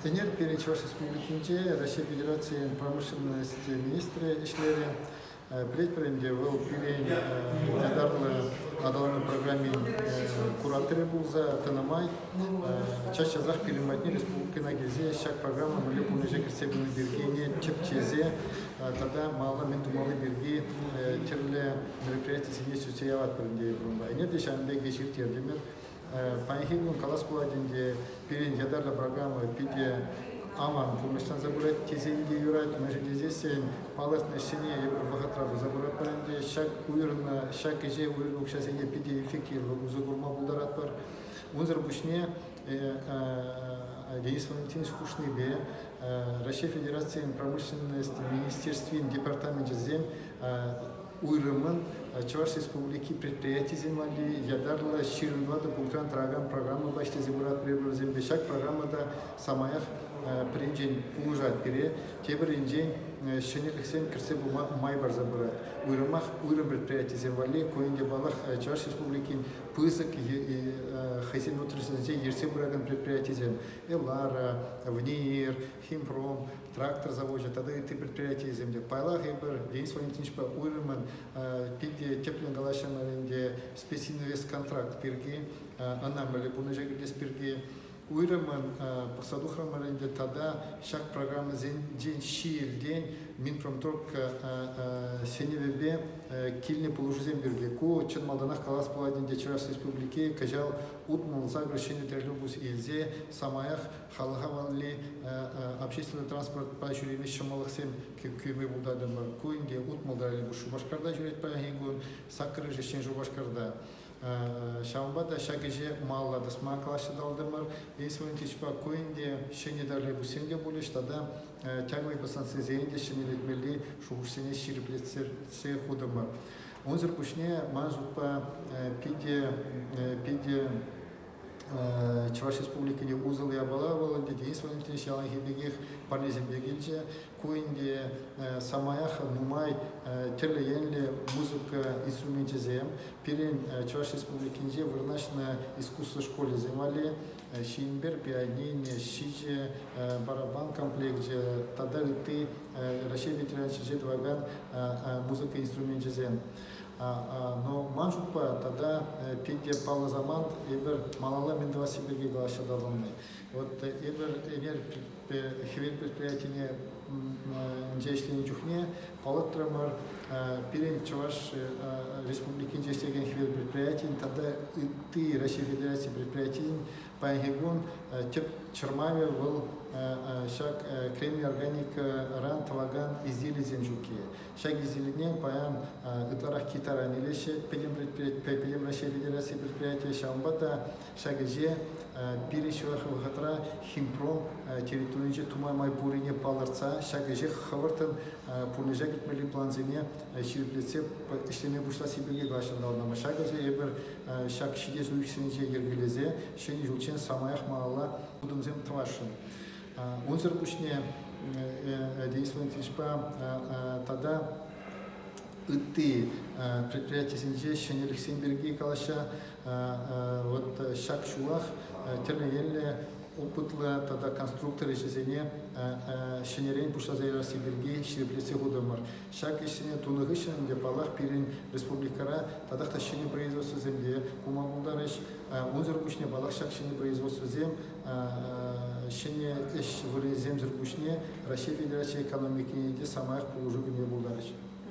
Ӗнер пирӗн Чӑваш Республикинче Раҫҫей Федерацийӗн промышленность министрӗ ӗҫлерӗ. Пӗлетпӗр ӗнтӗ, вӑл пирӗн ятарлӑ аталану программин кураторӗ пулса тӑнӑ май час-часах пирӗн патне республикӑна килсе ҫак программа мӗнле пурнӑҫа кӗртсе пыни пирки тӗпчесе тата малалла мӗн тумалли пирки тӗрлӗ мероприятисене сӳтсе яватпӑр ӗнтӗ эпир унпа. Ӗнер те ҫавӑн пек ӗҫ ирттертӗмӗр. Паянхи кун калас пулать ӗнтӗ, пирӗн ятарлӑ программа питӗ аван пурнӑҫланса пырать тесен те юрать. Мӗншӗн тесессӗн палӑртнӑ ӗҫсене эпир вӑхӑтра туса пыратпӑр ӗнтӗ. Ҫак уйӑрнӑ, ҫак ӗҫе уйӑрнӑ укҫасене питӗ эффективлӑ усӑ курма пултаратпӑр. Унсӑр пуҫне Денис Валентинович хушнипе Раҫҫей Федерацийӗн промышленность министерствин департаменчӗсем уйрӑмӑн Чӑваш Республики предприятисем валли ятарлӑ 24 пунктран тӑракан программӑпа ӗҫлесе пыратпӑр эпир вӗсемпе. Ҫак программа та самаях пӗринчен пулӑшать пире, тепӗр енчен ҫӗнӗлӗхсем кӗртсе пыма май парса пырать. Уйрӑмах уйрӑм предприятисем валли ку ӗнтӗ паллах Чӑваш Республикин пысӑк хӑйсен отраслӗнче ертсе пыракан предприятисем Элара, ВНИИР, Химпром, трактор завочӗ тата ытти предприятийӗсем те. Пайлах эпир Денис Валентиновичпа уйрӑмӑн питӗ тӗплӗн калаҫрӑмӑр ӗнтӗ специнвестконтракт пирки, ӑна мӗнле пурнӑҫа кӗртес пирки. Уйрӑмӑн пӑхса тухрӑмӑр ӗнтӗ тата ҫак программӑсенчен ҫиелтен Минпромторг сӗнӗвӗпе килнӗ пулӑшусем пирки. Ку чӑн малтанах калас пулать ӗнтӗ Чӑваш Республики кӑҫал 68 ҫӗнӗ троллейбус илсе самаях халӑха валли общественнӑй транспортпа ҫӳреме ҫӑмӑллӑхсем кӳме пултартӑмӑр. Ку ӗнтӗ 60 троллейбус Шупашкарта ҫӳрет паянхи кун, саккӑрӑшӗ Ҫӗнӗ Шупашкарта. Ҫавӑнпа та ҫак ӗҫе малалла тӑсма калаҫса татӑлтӑмӑр. Денис Валентиновичпа ку ӗнтӗ ҫӗнӗ троллейбуссем те пулӗҫ тата тяговый подстанцисене те ҫӗнӗлетмелли шухӑшсене ҫирӗплетсе хутӑмӑр. Унсӑр пуҫне, ман шутпа, питӗ, питӗ Чӑваш Республикине усӑллӑ япала вӑл ӗнтӗ Денис Валентинович яланхи пекех парнесемпе килчӗ. Ку ӗнтӗ самаях нумай тӗрлӗ енлӗ музыка инструменчӗсем. Пирӗн Чӑваш Республикинче вырнаҫнӑ искусство школӗсем валли ҫийӗнпер пианино, ҫичӗ барабан комплекчӗ тата ытти Раҫҫей ветеранӗсенче тӑвакан музыка инструменчӗсем. Но ман шутпа тата питӗ паллӑ самант эпир малалла мӗн тӑвасси пирки калаҫса татӑлни. Вот эпир ӗнер Хӗвел предприятине ӗҫленӗ чухне палӑртрӑмӑр, пирӗн Чӑваш Республикинче ӗҫлекен Хӗвел предприятийӗн тата ытти Раҫҫей Федераци предприятийӗн паянхи кун тӗп чӑрмавӗ вӑл ҫак кремний органикӑран тӑвакан изделисем ҫукки. Ҫак изделине паян ытларах Китайран илеҫҫӗ, пӗтӗм пӗтӗм Раҫҫей Федераци предприятийӗ. Ҫавӑнпа та ҫак ӗҫе пирӗн ҫывӑх вӑхӑтра Химпром территорийӗнче тума май пуррине палӑртса ҫак ӗҫе хӑвӑрттӑн пурнӑҫа кӗртмелли плансене ҫирӗплетсе ӗҫлеме пуҫласси пирки калаҫса татӑлнӑ. Ҫак ӗҫе эпир ҫак ҫитес уйӑхсенче йӗркелесе ҫӗнӗ ҫулччен самаях малалла утӑмсем тӑвасшӑн. Унсӑр пуҫне Денис Валентиновичпа тата ытти предприятисенче ҫӗнӗлӗхсем пирки калаҫа. Вот ҫак ҫулах тӗрлӗ енлӗ опытлӑ тата конструктор ӗҫӗсене ҫӗнӗрен пуҫласа ярасси пирки ҫирӗплетсе хутӑмӑр. Ҫак ӗҫсене тунӑ хыҫҫӑн ӗнтӗ, паллах, пирӗн республикӑра татах та ҫӗнӗ производствӑсем те пулма пултарӗҫ. Унсӑр пуҫне, паллах, ҫак ҫӗнӗ производствӑсем ҫӗнӗ ӗҫ вырӑнӗсемсӗр пуҫне Раҫҫей Федераци экономикине те самаях пулӑшу кӳме пултарӗҫ.